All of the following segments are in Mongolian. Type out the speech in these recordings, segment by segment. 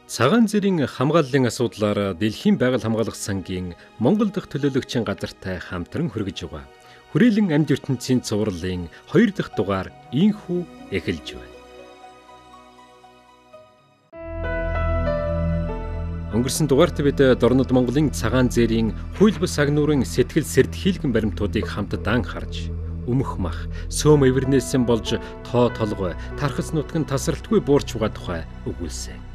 Цагаан зэрийн хамгааллын асуудлаар Дэлхийн байгаль хамгаалах сангийн Монгол дахь төлөөлөгчийн газартай хамтран хүргэж байгаа. Хүрээлэн амьд ертөнцийн цувралын 2 дахь дугаар ийнхүү эхэлж байна. Өнгөрсөн дугаарт бид Дорнод Монголын цагаан зээрийн хууль бус агнуурын сэтгэл сэрдхийлгэн баримтуудыг хамтдаа харж өмөх мах, сөөм эвэрнээсэн болж тоо толгой, тархас нутг нь тасралтгүй буурч байгаа тухай өгүүлсэн.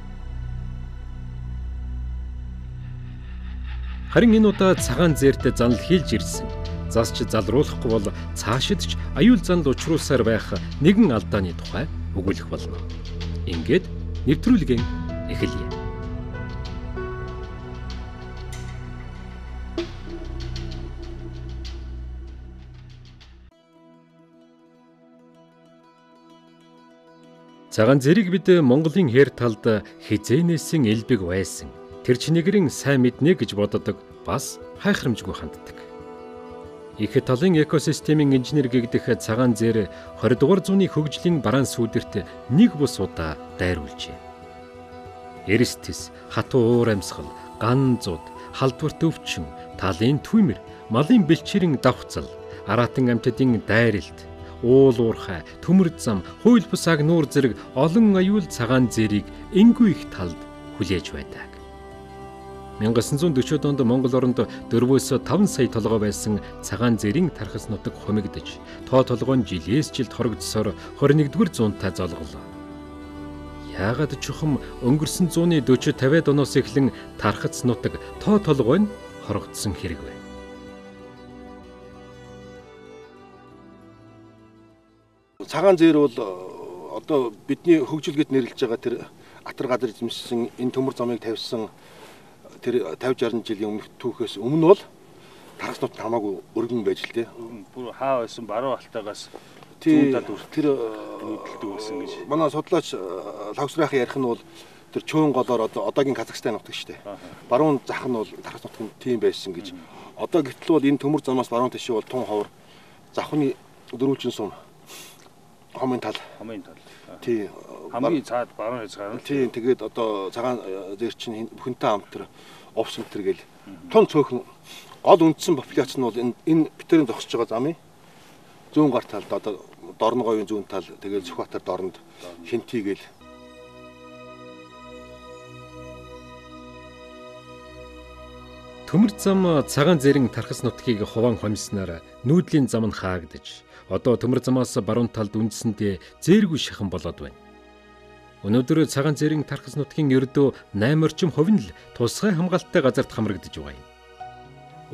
Харин энэ удаа цагаан зээрт занал хийлж ирсэн. Засч залруулахгүй бол цаашид ч аюул занал учруулсаар байх нэгэн алдааны тухай өгүүлэх болно. Ингээд нэвтрүүлгэн эхэлье. Цагаан зэрэг бид Монголын хээр талд хизээнээсэн элбэг байсан. Тэр чинэгрийн сайн мэднэ гэж боддог, бас хайхрамжгүй ханддаг. Их талын экосистемийн инженер гэгдэх цагаан зээр 20 дугаар зууны хөгжлийн бараан сүүдэрт нэг бус удаа дайруулжээ. Эрс тэс, хатуу уур амьсгал, ган зуд, халдварт өвчин, талын түймэр, малын бэлчээрийн давхцал, араатан амьтдын дайралт, уул уурхай, төмөр зам, хууль бус агнуур зэрэг олон аюул цагаан зээрийг энгүй их талд хүлээж байдаг. 1940-од онд Монгол оронд 4-өөс 5 сая толгой байсан цагаан зээрийн тархас нутаг хумигдаж, тоо толгой нь жилээс жилд хорогдсоор 21-р зуунтай золголоо. Яагаад чухам өнгөрсөн зууны 40 50-ад оноос эхлэн тархас нутаг тоо толгой нь хорогдсон хэрэг вэ? Цагаан зээр бол одоо бидний хөгжил гэд нэрлэж байгаа тэр атар газар эзэмшсэн энэ төмөр замыг тавьсан тэр 50 60 жилийн өмнөх түүхээс өмнө бол тархас нутаг хамаагүй өргөн байж л дээ. Бүр хаа байсан баруун алтаагаас зүүн талд хүртэл нүүдэлдэг байсан гэж. Манай судлаач Лавсрахын ярих нь бол тэр чөөн голоор одоо одоогийн Казахстан нутаг шүү дээ. Баруун зах нь бол тархас нутаг нь тийм байсан гэж. Одоо гэтэл бол энэ төмөр замаас баруун тишээ бол тун ховор завхны дөрвөлжин сум хомын тал. Хомын тал. Тий. Хамгийн цаад баруун хязгаар нь. Тий, тэгээд одоо цагаан зээр чинь бүхэнтэй хамт тэр овс өнтер гэл тун цөөхөн гол үндсэн популяц нь бол энэ битэрийн зогсож байгаа замын зүүн гар талд одоо Дорноговын зүүн тал, тэгээд Сүхбаатар дорнд Хинти гэл. Төмөр зам цагаан зээрийн тархас нутгийг хуваан хомьсноор нүүдлийн зам нь хаагдаж, одоо төмөр замаас баруун талд үндсэндээ зээргүй шихан болоод байна. Өнөөдөр цагаан зээрийн тархас нутгийн ердөө 8 орчим хувь нь л тусгай хамгаалттай газарт хамрагдаж байгаа юм.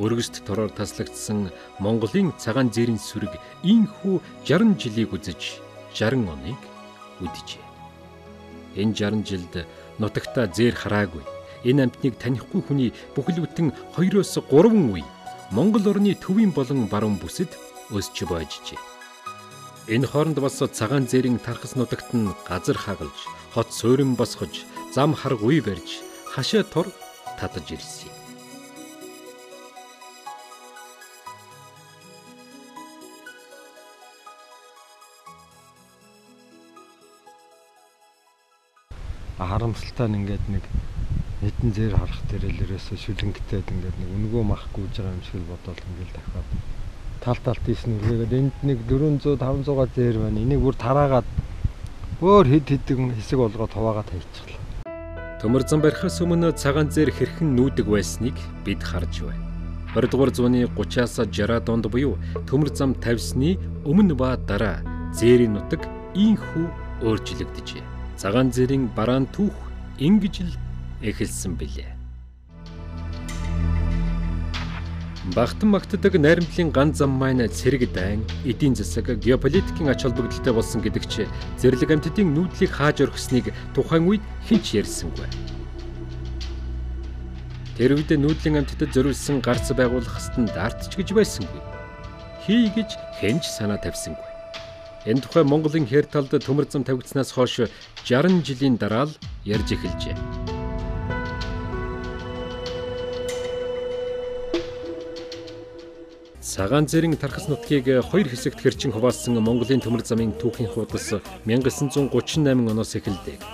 Өргөст тороор таслагдсан Монголын цагаан зээрийн сүрэг ийнхүү 60 жилийг үзэж 60 оныг үджээ. Энэ 60 жилд нутагта зээр хараагүй. Энэ амьтныг танихгүй хүний бүхэл бүтэн 2-оос 3 үе Монгол орны төвийн болон баруун бүсэд өсч бойжжээ. Энэ хооронд бас цагаан зээрийн тархас нутагт нь газар хагалж, хот суурин босгож, зам харгуй барьж, хашаа тор татаж ирсэн юм. Харамсалтай нь ингээд нэг нэгэн зээр харах дээр л ерөөсөө шүлэнгэтэд ингээд нэг өнгөө мах гүйж байгаа юм шиг л бодоол ингээд дахиад тал талд тийш нүргээгээд энд нэг 400 500 зээр байна. Энийг бүр тараагаад өөр хэд хэдэн хэсэг болгоод хуваагаад хайчихлаа. Төмөр зам барихаас өмнө цагаан зээр хэрхэн нүүдэг байсныг бид харж байна. 20 дугаар зууны 30-аас 60-ад онд буюу төмөр зам тавьсны өмнө ба дараа зээрийн нутаг ийнхүү өөрчлөгдөжээ. Цагаан зээрийн бараан түүх ингэж л эхэлсэн билээ. Багтан магтдаг найрамдлын ган зам маань цэрэг дайн, эдийн засаг, геополитикийн ач холбогдолтой болсон гэдэг чи зэрлэг амьтдын нүүдлийг хааж орхисныг тухайн үед хэн ч ярьсангүй. Тэр үед нүүдлийн амьтдад зориулсан гарц байгуулах стандарт ч гэж байсангүй. Хий гэж хэн ч санаа тавьсангүй. Энэ тухай Монголын хээр талд төмөр зам тавигдсанаас хойш 60 жилийн дараа л ярьж эхэлжээ. Цагаан зээрийн тархас нутгийг хоёр хэсэгт хэрчин хуваалсан Монголын төмөр замын түүхийн хуудас 1938 оноос эхэлдэг.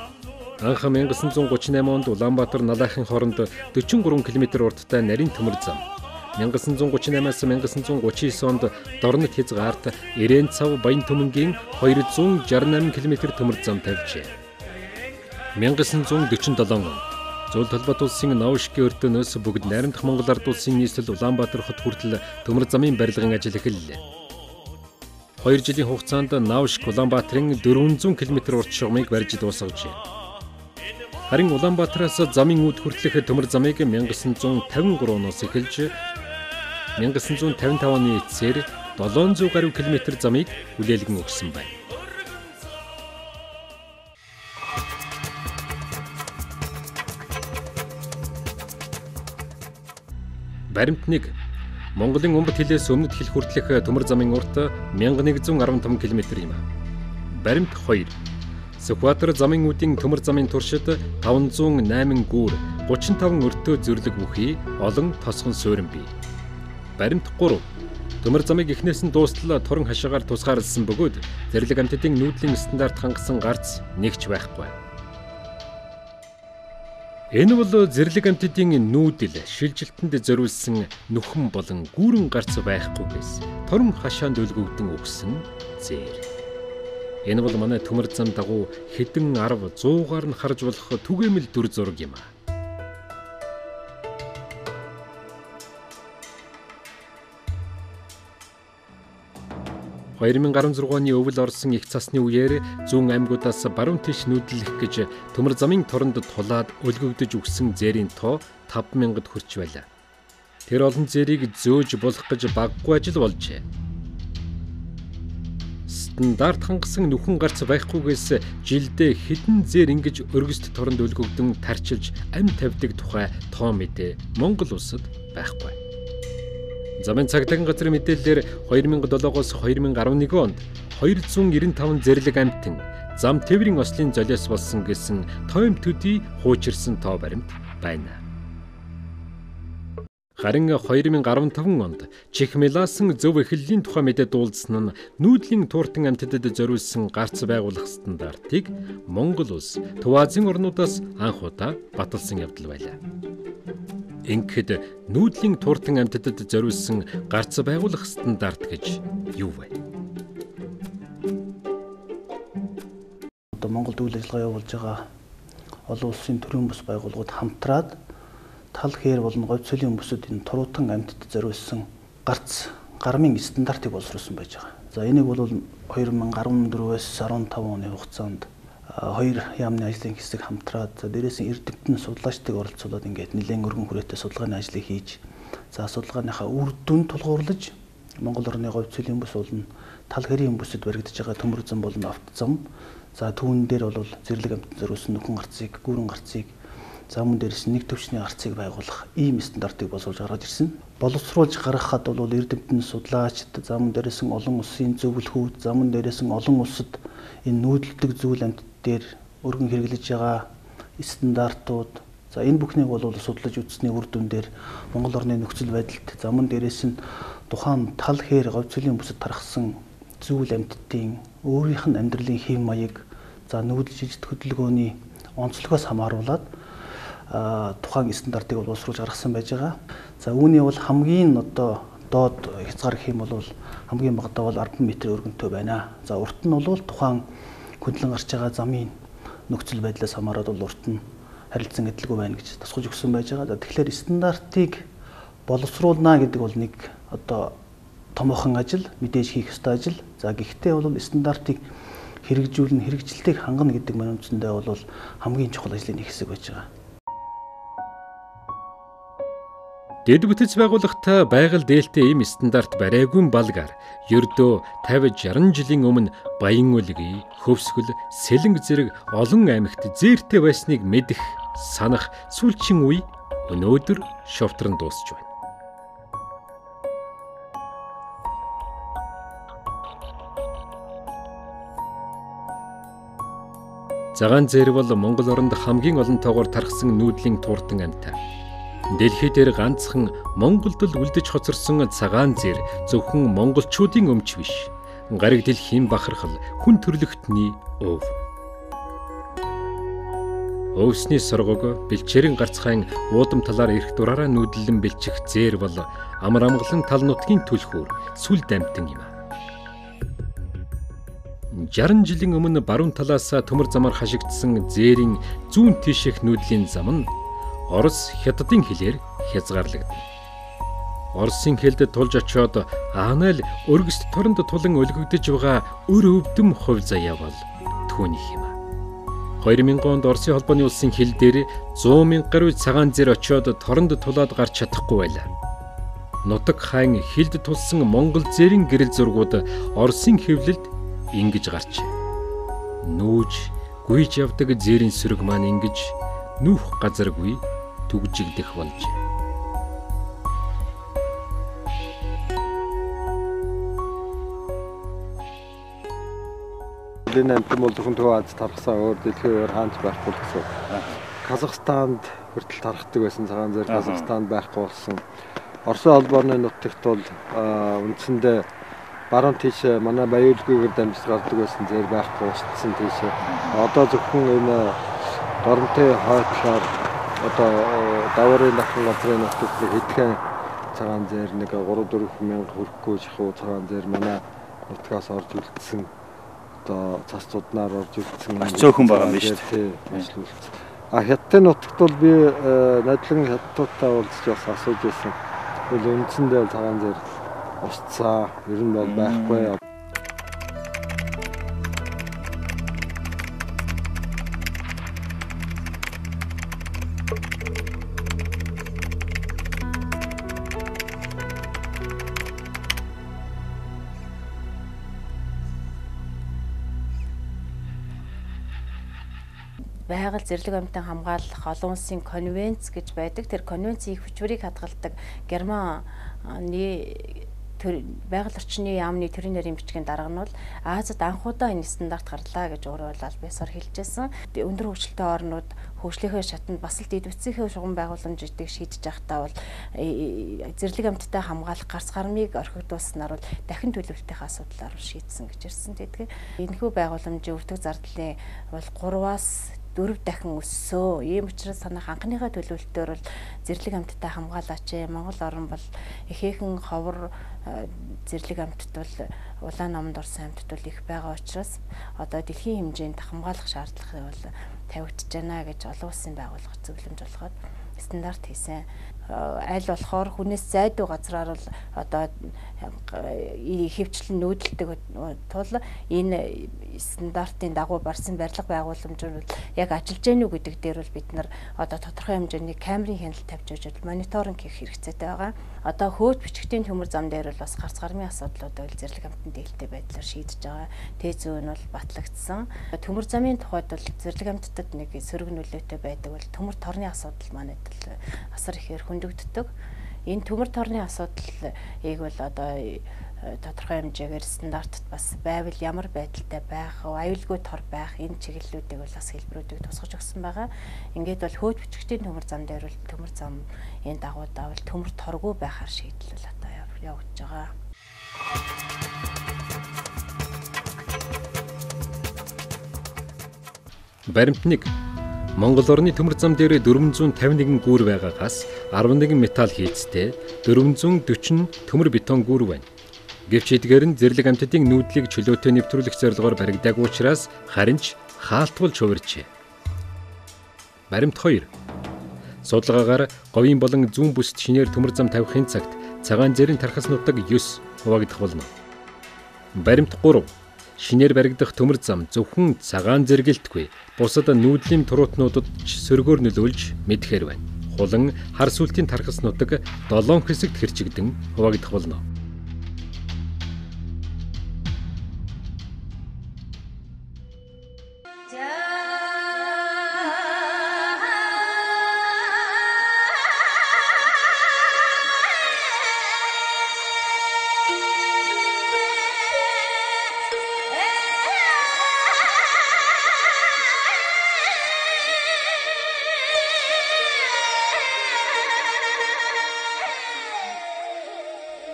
Анх 1938 онд Улаанбаатар Налайхын хооронд 43 км урттай нарийн төмөр зам. 1938-аас 1939 онд Дорнод хязгаарт Эрээнцав Баян-Түмэнгийн 268 км төмөр зам тавьжээ. 1947 онд Зүүн талбайт улсын Новшгийн өртөөнөөс бүгд найрамдах Монгол Ард улсын нийслэл Улаанбаатар хот хүртэл төмөр замын барилгын ажил эхэллээ. 2 жилийн хугацаанд Новшк Улаанбаатарын 400 км урт шугамыг барьж дуусгажээ. Харин Улаанбаатараас замын үүд хүртэлх төмөр замыг 1953 оноос эхэлж 1955 оны эцсээр 700 гаруй км замыг хүлээлгэн өгсөн байна. Баримт 1. Монголын Умбат хилээс өмнөд хил хүртэлх төмөр замын урт 1115 км юм. Баримт 2. Сүхбаатар замын үүдийн төмөр замын туршид 508 гүүр, 35 өртөө зөвлөг бүхий олон тосгон суурин бий. Баримт 3. Төмөр замыг эхнээс нь дуустал туран хашаагаар тусгаарласан бөгөөд зэрлэг амьтдын нүүдлийн стандарт хангасан гарц нэгч байхгүй. Энэ бол зэрлэг амьтдын нүүдэл шилжилтэнд зориулсан нүхэн болон гүүрэн гарц байхгүйгээс торон хашаанд өлгөгдөн өгсөн зээр. Энэ бол манай төмөр зам дагуу хэдэн 10 100-аар нь харж болох түгээмэл дүр зураг юм. А 2016 оны өвөл орсон их цасны үеэр зүүн аймагудаас баруун тийш нүүдлэх гэж төмөр замын торонд тулаад өлгөгдөж өгсөн зээрийн тоо 5000-д хүрч байлаа. Тэр олон зээрийг зөөж болох гэж багагүй ажил болжээ. Стандарт хангасан нүхэн гарц байхгүйгээс жилдээ хэдэн зээр ингэж өргөст торонд өлгөгдөн тарчилж ам тавьдаг тухай тоо мэдээ Монгол улсад байхгүй. Замын цагдаагийн газрын мэдээллээр 2007-оос 2011 онд 295 зэрлэг амьтан зам тээврийн ослын золиос болсон гэсэн тоом төдий хуучирсан тоо баримт байна. Харин 2015 онд Чихмелаасан зөв эхлэлийн тухай мэдээ дуулсан нь нүүдлийн тууртан амьтдад зориулсан гарц байгуулах стандартыг Монгол улс Төв Азийн орнуудаас анх удаа баталсан явдал байлаа. Ингэхэд нүүдлийн тууртан амьтдад зориулсан гарц байгуулах стандарт гэж юу вэ? Одоо Монголд үйл ажиллагаа явуулж байгаа олон улсын төрийн бус байгууллагууд хамтраад тал хээр болон говь цөлийн бүсэд энэ туруутан амьтдад зориулсан гарц гармын стандартыг боловсруулсан байж байгаа. За энийг бол 2014-өөс 15 оны хугацаанд хоёр яамны ажлын хэсэг хамтраад за дээрээс нь эрдэмтэн судлаачдыг оролцуулаад ингээд нэлээд өргөн хүрээтэй судалгааны ажлыг хийж за судалгааныхаа үр дүн тулгуурлаж Монгол орны говь цөлийн бүс болон тал хэрийн бүсэд баригдаж байгаа төмөр зам болон автозам за түүн дээр бол зэрлэг амьтан зориулсан нүхэн гарцыг, гүүрэн гарцыг за мөн дээрээс нэг төвчний гарцыг байгуулах ийм стандартыг боловсруулж гаргаж ирсэн. Боловсруулж гаргахад бол эрдэмтэн судлаачид за мөн дээрээс нь олон улсын зөвлөхүүд за мөн дээрээс нь олон улсад энэ нүүдэлдэг зүйл амьтад дээр өргөн хэрэглэж байгаа стандартууд за энэ бүхнийг бол судлаж үзсний үр дүн дээр Монгол орны нөхцөл байдалд за мөн дээрээс нь тухайн тал хээр говь цөлийн бүсэд тархсан зүйл амьтдын өөрийнх нь амьдралын хэв маяг за нүүдэл шилжилт хөдөлгөөний онцлогоос хамааруулаад тухайн стандартыг боловсруулж гаргасан байж байгаа. За үүний бол хамгийн одоо доод хязгаар гэх юм бол хамгийн багадаа бол 10 м өргөнтэй байна. За урт нь бол тухайн хөндлөн гарч байгаа замын нөхцөл байдлаас хамаарат бол урт нь харилцан адилгүй байна гэж тусгаж өгсөн байж байгаа. За тэгэхээр стандартыг боловсруулна гэдэг бол нэг одоо томоохон ажил, мэдээж хийх ёстой ажил. За гэхдээ бол стандартыг хэрэгжүүлнэ, хэрэгжилтийг хангана гэдэг маань үндсэндээ бол хамгийн чухал ажлын нэг хэсэг байж байгаа. Дэд бүтэц байгууллагатай байгаль дээлтэй ийм стандарт бариагүй балгаар ердөө 50 60 жилийн өмнө Баян-Үлгий, Хөвсгөл, Сэлэнг зэрэг олон аймагт зээртэй байсныг мэдэх, санах сүүлчийн үе өнөөдөр шовтрон дуусч байна. Цагаан зээр бол Монгол оронд хамгийн олон тоогоор тархсан нүүдлийн тууртан амьтан. Дэлхий дээр ганцхан Монголд л үлдэж хоцорсон цагаан зээр зөвхөн монголчуудын өмч биш. Гариг дэлхийн бахархал, хүн төрлөختний өв. Өвсний соргог бэлчээрийн гарцхайн уудам талаар эрх дураараа нүүдлэн бэлчих зээр бол амар амгалан тал нутгийн түлхүүр сүл дамтан юм. 60 жилийн өмнө баруун талаас төмөр замаар хашигдсан зээрийн зүүн тийшэх нүүдлийн зам нь Орос Хятадын хилээр хязгаарлагдана. Оросын хилд тулж очиод аанайл өргөст торонд тулан өлгөгдөж байгаа өр өвдөм хувь заяа бол түүнийх юм. 2000 онд Оросын холбооны улсын хил дээр 100 мянга гаруй цагаан зэр очиод торонд тулаад гарч чадахгүй байлаа. Нутаг хайн хилд тулсан Монгол зээрийн гэрэл зургууд Оросын хэвлэлд ингэж гарчээ. Нүүж гүйж явдаг зээрийн сөрөг маань ингэж нүүх газаргүй түгжигдэх болжээ. Энэ амтан бол зөвхөн Төв Аз тархсан, өөр дэлхийн өөр хаанч байхгүй л гэсэн. Казахстанд хүртэл тархдаг байсан цагаан зээр Казахстанд байхгүй болсон. Оросын холбооны нутагт бол үндсэндээ баруун тийшээ манай Баяулгүйгээр дамжиж гардаг байсан зээр байхгүй устсан тийшээ. Одоо зөвхөн энэ Доромтой хойтлоор одоо Даварын дахин газрын нутагт нэг хэдхэн цагаан зээр нэг 3-4 мянга хүрэхгүй шахуу цагаан зээр манай нутгаас орж үлдсэн. Одоо цас зуднаар орж үлдсэн маш цөөхөн байгаа юм биш үү? Маш л үлдсэн. А Хятадын нутагт бол би найдлан хятадтай уулзч бас асууж байсан. Бол үндсэндээ цагаан зээр устсаа, ер нь бол байхгүй. Байгаль зэрлэг амьтан хамгаалах олон улсын конвенц гэж байдаг. Тэр конвенцийн их хүчвэрийг хадгалдаг Германы байгаль орчны яамны төрийн нарийн бичгийн дарга нь бол Азад анхудаа энэ стандарт гарлаа гэж өөрөө бол аль биесээр хэлжсэн. Өндөр хөгжилтэй орнууд хөгжлийнхөө шатанд бас л дэд бүтцийнхээ шугам байгууламжийг шийдэж байхдаа бол зэрлэг амьттай хамгаалах гарц гармыг орхигдуулснаар бол дахин төлөвлөлтийн асуудлаар шийдсэн гэж ирсэн. Тэгэхээр энэхүү байгууламжийн өвтөг зардлын бол 3-аас 4 дахин өссөө. Ийм учраас санах анхныхаа төлөвлөлтөөр бол зэрлэг амьттай хамгаалаач. Монгол орн бол ихээхэн ховор зэрлэг амьтад бол улаан номонд орсон амьтад бол их байгаа учраас одоо дэлхийн хэмжээнд хамгаалах шаардлага бол тавигдж байна гэж олон улсын байгууллага зөвлөмж болгоод стандарт хийсэн. Аль болохоор хүнээс зайдуу газраар бол одоо ихэвчлэн нүүдэлдэг тул энэ стандартын дагуу барьсан барилга байгууламж бол яг ажиллаж гэнэ үү гэдэг дээр бол бид нар одоо тодорхой хэмжээний камерын хяналт тавьж өгч мониторинг хийх хэрэгцээтэй байгаа. Одоо хөөж бичгтийн төмөр зам дээр бол бас гарц гармын асуудлууд бол зэрлэг амьтан дээлтэй байдлаар шийдэж байгаа. Тэ зүй нь бол батлагдсан. Төмөр замын тухайд бол зэрлэг амьтдад нэг сөрөг нөлөөтэй байдаг бол төмөр торны асуудал манайд бол асар ихээр хөндөгддөг. Энэ төмөр торны асуудлыг бол одоо тодорхой хэмжээгээр стандартт бас байвал ямар байдалтай байх вэ, аюулгүй тор байх энэ чиглэлүүдийг бол бас хэлбэрүүдийг тусгаж өгсөн байгаа. Ингээд бол хөөж бичгтийн төмөр зам дээр бол төмөр зам энэ дагуу давал төмөр торгүй байхаар шийдэл бол одоо явагдаж байгаа. Баримт 1. Монгол орны төмөр зам дээр 451 гүүр байгаагаас 11 металл хийцтэй 440 төмөр бетон гүүр байна. Гэвч эдгээр нь зэрлэг амьтдын нүүдлийг чөлөөтэй нэвтрүүлэх зорилгоор баригдаагүй учраас харин ч хаалтвал чувирчээ. Баримт 2. Судалгаагаар говийн болон зүүн бүст шинээр төмөр зам тавихын цагт цагаан зээрийн тархас нутаг 9 хуваагдах болно. Баримт 3. Шинээр баригдах төмөр зам зөвхөн цагаан зэрэгэлтгүй бусад нүүдлийн туруутнуудад ч сөргөөр нөлөөлж мэдхээр байна. Хулан хар сүлтийн тархас нутаг 7 хэсэгт хэрчигдэн хуваагдах болно.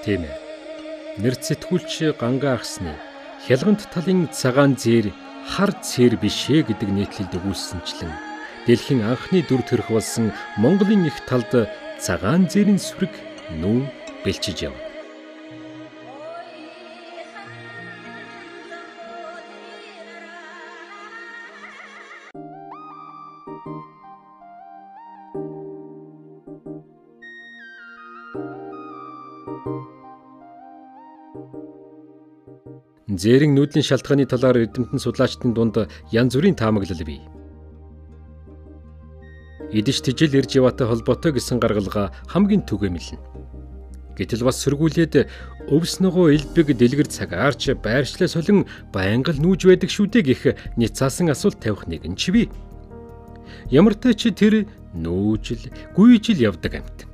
Тийм ээ. Нэр сэтгүүлч Ганга ахсны хялгант талын цагаан зээр хар цээр биш ээ гэдэг нийтлэлд өгүүлсэнчлэн дэлхийн анхны дүр төрх болсон Монголын их талд цагаан зээрийн сүрэг нүүн бэлчиж явна. Зээрийн нүүдлийн шалтгааны талаар эрдэмтэн судлаачдын дунд янз бүрийн таамаглал бий. Идэж тижэл ирж яваатай холбоотой гэсэн гаргалгаа хамгийн түгээмэл нь. Гэтэл бас сөргүүлээд өвс ногоо элбэг дэлгэр цагаарч байршлаа солин байнга л нүүж байдаг шүү дээ гэх няцаасан асуулт тавих нэгэн ч бий. Ямартай ч тэр нүүжил, гүйжил явдаг амьт.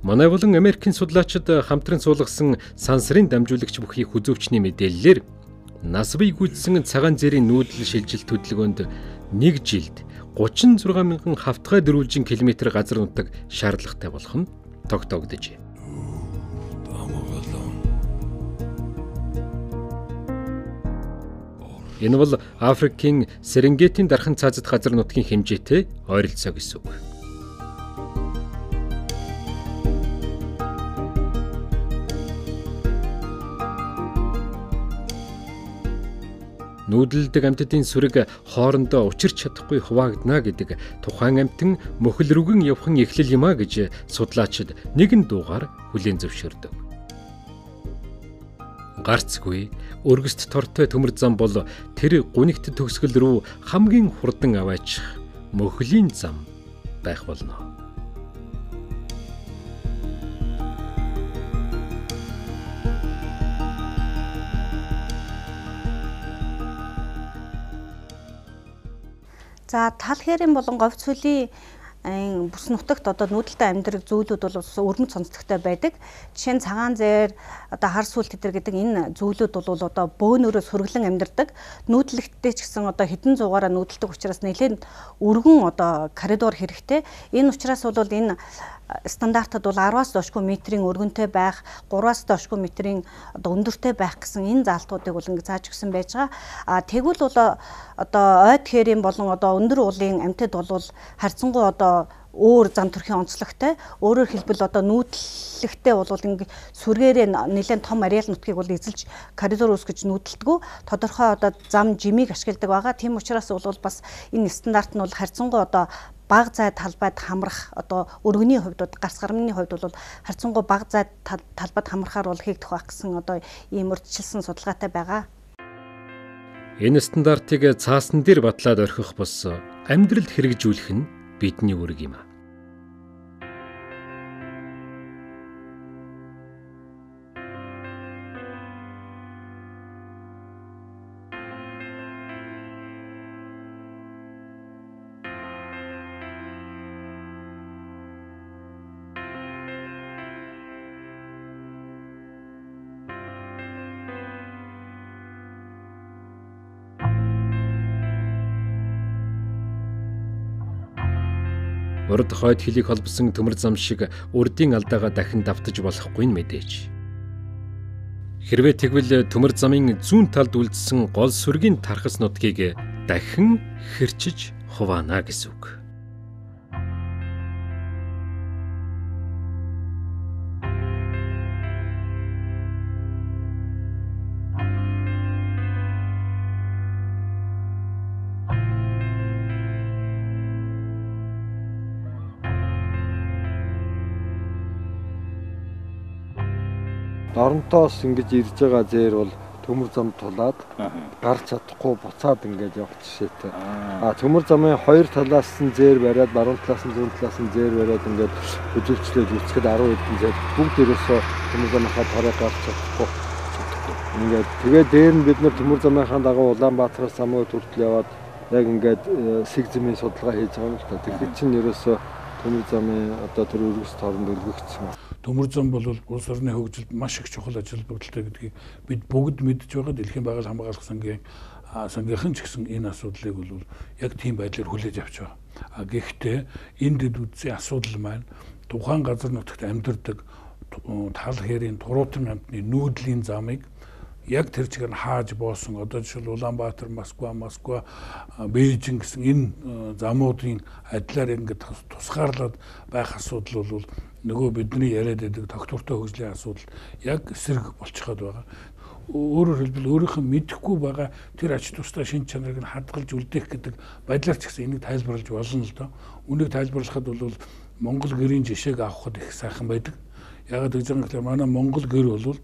Манай болон Америкийн судлаачид хамтран суулгасан сансрын дамжуулагч бүхий хүзүүвчний мэдээллээр нас бий гүйцсэн цагаан зээрийн нүүдэл шилжилт хөдөлгөөнд нэг жилд 36 мянган хавтгай дөрвөлжин километр газар нутаг шаардлагатай болох нь тогтоогдожээ. Энэ бол Африкийн Серенгетийн дархан цаазат газар нутгийн хэмжээтэй ойролцоо гэсэн үг. Нүүдэлдэг амьтдын сүрэг хоорондоо учирч чадахгүй хуваагдана гэдэг тухайн амьтан мөхөл рүүгэн явхан эхлэл юм а гэж судлаачид нэгэн дуугаар хүлээн зөвшөөрдөг. Гарцгүй өргөст тортой төмөр зам бол тэр гунигт төгсгөл рүү хамгийн хурдан аваачих мөхлийн зам байх болно. За тал хээрийн болон говь цөлийн бүс нутагт одоо нүүдэлтэй амьдрах зүйлүүд бол өрмөц онцлогтой байдаг. Жишээ нь цагаан зээр, одоо хар сүлт тэтэр гэдэг энэ зүйлүүд бол одоо бөөнөрөө сөрөглөн амьдардаг. Нүүдлэгттэй ч гэсэн одоо хэдэн зуугаараа нүүдэлдэг учраас нэлээд өргөн одоо коридор хэрэгтэй. Энэ учраас бол энэ стандартад бол 10-аас доошгүй метрийн өргөнтэй байх, 3-аас доошгүй метрийн одоо өндөртэй байх гэсэн энэ заалтуудыг бол ингэ зааж өгсөн байж байгаа. А тэгвэл бол одоо ойд хээрийн болон одоо өндөр уулын амьтад бол харьцангуй одоо өөр зам төрхийн онцлогтой. Өөрөөр хэлбэл одоо нүүдлэгтэй бол ингэ сүргээрээ нэлээд том ареал нутгийг бол эзэлж коридор үүсгэж нүүдэлдэггүй. Тодорхой одоо зам жимийг ашигладаг байгаа. Тийм учраас бол бас энэ стандарт нь бол харьцангуй одоо бага зай талбайд хамрах одоо өргөний хувьд гарц гармны хувьд бол харьцангуй бага зай талбайд хамрахаар бол хийгдэх байх гэсэн одоо ийм урьдчилсан судалгаатай байгаа. Энэ стандартыг цаасан дээр батлаад орхих бус амьдралд хэрэгжүүлэх нь бидний үүрэг юм. Урд хойд хилийг холбосон төмөр зам шиг урдын алдаагаа дахин давтаж болохгүй нь мэдээж. Хэрвээ тэгвэл төмөр замын зүүн талд үлдсэн гол сүргийн тархас нутгийг дахин хэрчиж хуваана гэсэн үг. Доронтоос ингэж ирж байгаа зээр бол төмөр зам тулаад гарч чадахгүй буцаад ингэж явах жишээтэй. А төмөр замын хоёр талаас нь зээр бариад баруун талаас нь зүүн талаас нь зээр бариад ингээд хөдөлгчлээд үүсгэхэд 10 хэдэн зээр бүгд ерөөсөө төмөр замынхаа торыг гарч чадахгүй. Ингээд тэгээ дээр нь бид нар төмөр замынхаа дагуу Улаанбаатараас замууд хүртэл яваад яг ингээд сэг зэмийн судалгаа хийж байгаа юм л та. Тэгэхэд чинь ерөөсөө төмөр замын одоо тэр өргөс торонд өлгөгдсөн. Төмөр зам бол улс орны хөгжилд маш их чухал ажил бүгдэлтэй гэдгийг бид бүгд мэдж байгаа. Дэлхийн байгаль хамгаалах сангийн сангийнхан ч гэсэн энэ асуудлыг бол яг тийм байдлаар хүлээж авч байгаа. А гэхдээ энэ дэд үдсийн асуудал маань тухайн газар нутагт амьдардаг тал хээрийн туруутан амьтны нүүдлийн замыг яг тэр чигээр нь хааж боосон. Одоо жишээл Улаанбаатар, Москва, Бээжин гэсэн энэ замуудын адилаар ингээд тусгаарлаад байх асуудал бол нөгөө бидний яриад байдаг тогтвортой хөгжлийн асуудал яг эсрэг болчиход байгаа. Өөрөөр хэлбэл өөрийнх нь мэдэхгүй байгаа тэр ач тустай шинж чанарыг нь хадгалж үлдээх гэдэг байдлаар ч гэсэн энийг тайлбарлаж болно л доо. Үүнийг тайлбарлахад бол Монгол гэрийн жишээг авахад их сайхан байдаг. Яагаад гэж байгаа юм гэхээр манай Монгол гэр бол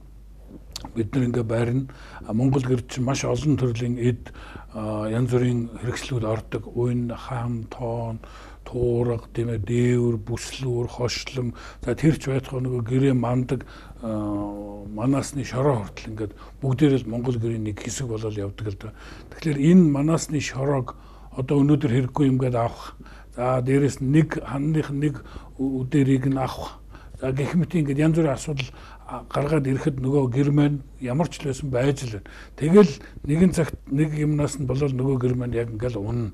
бид нар ингээ байрна. Монгол гэр чинь маш олон төрлийн эд янз бүрийн хэрэгслүүд ордог. Уйн, хаан, тоон, туурга, тийм ээ, дээвэр, бүслүүр, хошлон. За тэр ч байтугай нөгөө гэрээ мандаг манаасны шороо хүртэл ингээд бүгдээрээ л Монгол гэрийн нэг хэсэг болол явдаг л да. Тэгэхээр энэ манаасны шороог одоо өнөөдөр хэрэггүй юм гээд авах. За дээрэс нь нэг ханных нэг үдэрийг нь авах. За гэх мэт ингээд янз бүрийн асуудал гаргаад ирэхэд нөгөө гэр маань ямар ч л байсан байж л байна. Тэгэл нэгэн цагт нэг юмнаас нь болол нөгөө гэр маань яг ингээл унна.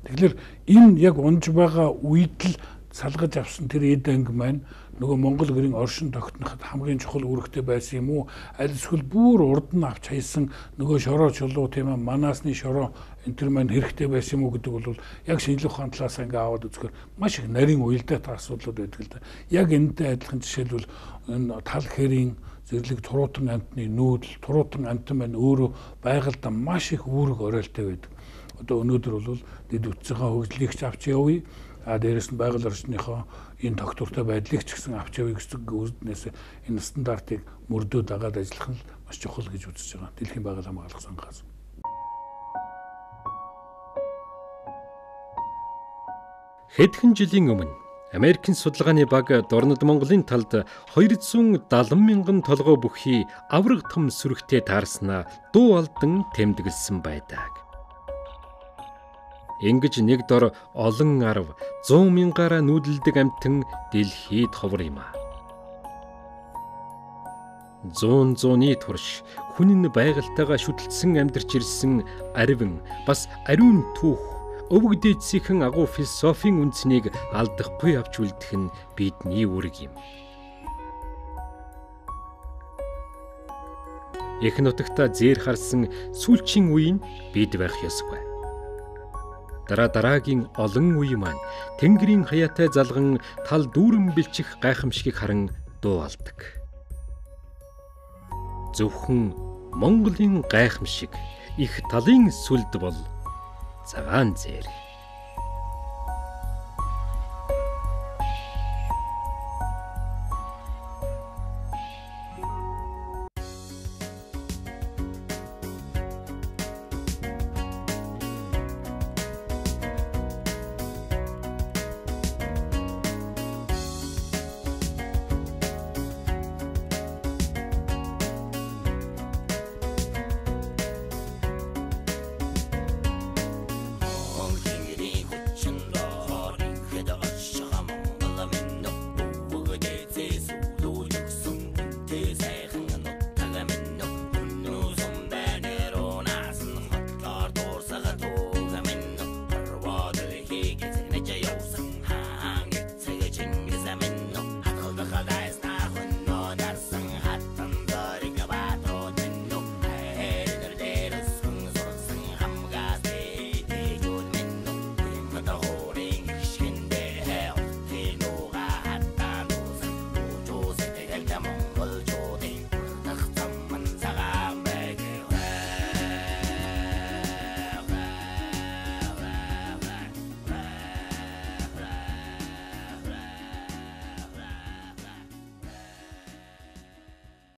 Тэгэхээр энэ яг унж байгаа үед л салгаж авсан тэр эд анги маань нөгөө Монгол гэрийн оршин тогтноход хамгийн чухал үүрэгтэй байсан юм уу? Аль эсвэл бүр урд нь авч хайсан нөгөө шороо чулуу тийм ээ манаасны шороо энэ төр маань хэрэгтэй байсан юм уу гэдэг бол яг шинжлэх ухааны талаас ингээ аваад үзэхээр маш их нарийн уялдаатай асуудлууд байдаг л да. Яг энэтэй адилхан жишээлбэл энэ тал хээрийн зэрлэг туруутан амьтны нүүдэл, туруутан амьтан маань өөрөө байгальдаа маш их үүрэг оройлтой байдаг. Одоо өнөөдөр бол дэд бүтцийнхаа хөгжлийг ч авч явъя. А дээрэс нь байгаль орчныхоо энэ тогтвортой байдлыг ч гэсэн авч явъя гэсэн үүднээс энэ стандартыг мөрдөө дагаад ажиллах нь маш чухал гэж үзэж байгаа. Дэлхийн байгаль хамгаалах сангаас. Хэдхэн жилийн өмнө Америкийн судалгааны баг Дорнод Монголын талд 270 мянган толгой бүхий авраг том сүрэгтэй таарснаа дуу алдан тэмдэглэсэн байдаг. Ингэж нэг дор олон арав 100 мянгаараа нүүдэлдэг амьтан дэлхийд ховор юм аа. Зуун зууны турш хүн нь байгальтайгаа шүтэлцсэн амьдарч ирсэн аривн бас ариун түүх өвөг дээдсийнхэн агуу философийн үндснийг алдахгүй авч үлдэх нь бидний үүрэг юм. Их нутагта зээр харсан сүүлчийн үе нь бид байх ёсгүй. Дараа дараагийн олон үе маань Тэнгэрийн хаяатай залган тал дүүрэн бэлчих гайхамшигыг харан дуу алдаг. Зөвхөн Монголын гайхамшиг их талын сүлд бол цагаан зээр.